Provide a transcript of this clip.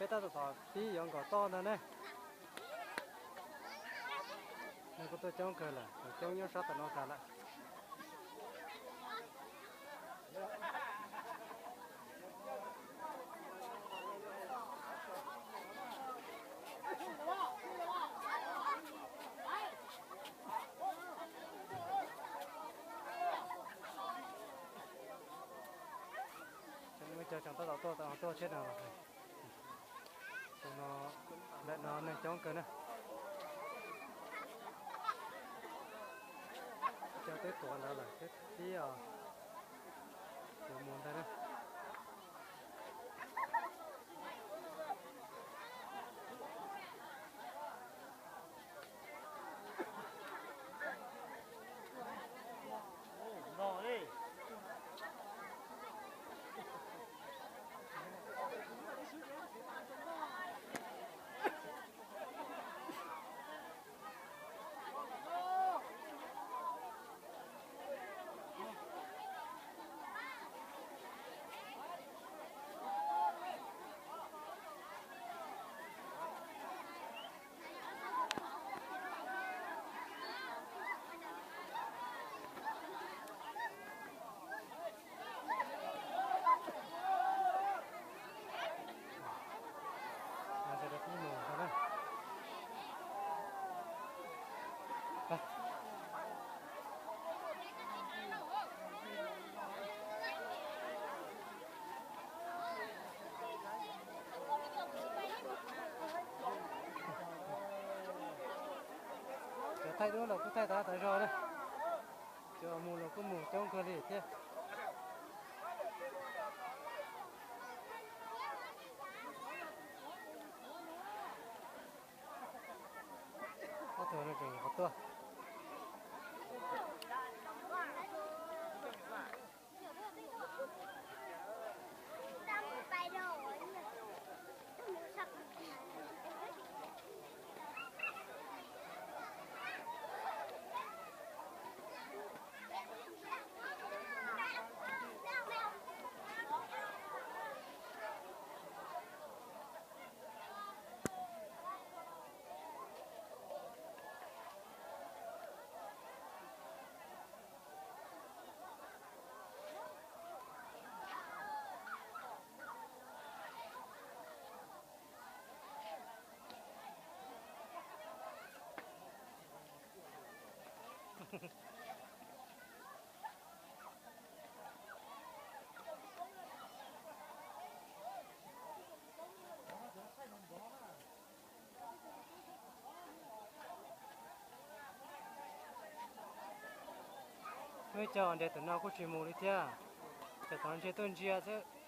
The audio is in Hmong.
Peb tab tom pib yuav nkaum toj ntag ne. Nws kuj tuaj coob kawg lawm, coob nyob sab tom no tas lawm. Muaj cov tseem tab tom tuaj, tuaj thiab no. Tus no, ntawm no neeg coob kawg na. Cov twb tuav ntawd lawm, twb pib os, yuav mus ntag na. Cov thaij duab los kuj thaij tas tas zog na. Cov mus los kuj mus coob kawg li thiab. Ob tug no tseem qhuav tuaj. Muaj ib co nres tus no kuj tsis mus li thiab, ces tov ntsia tuaj ntsia xwb.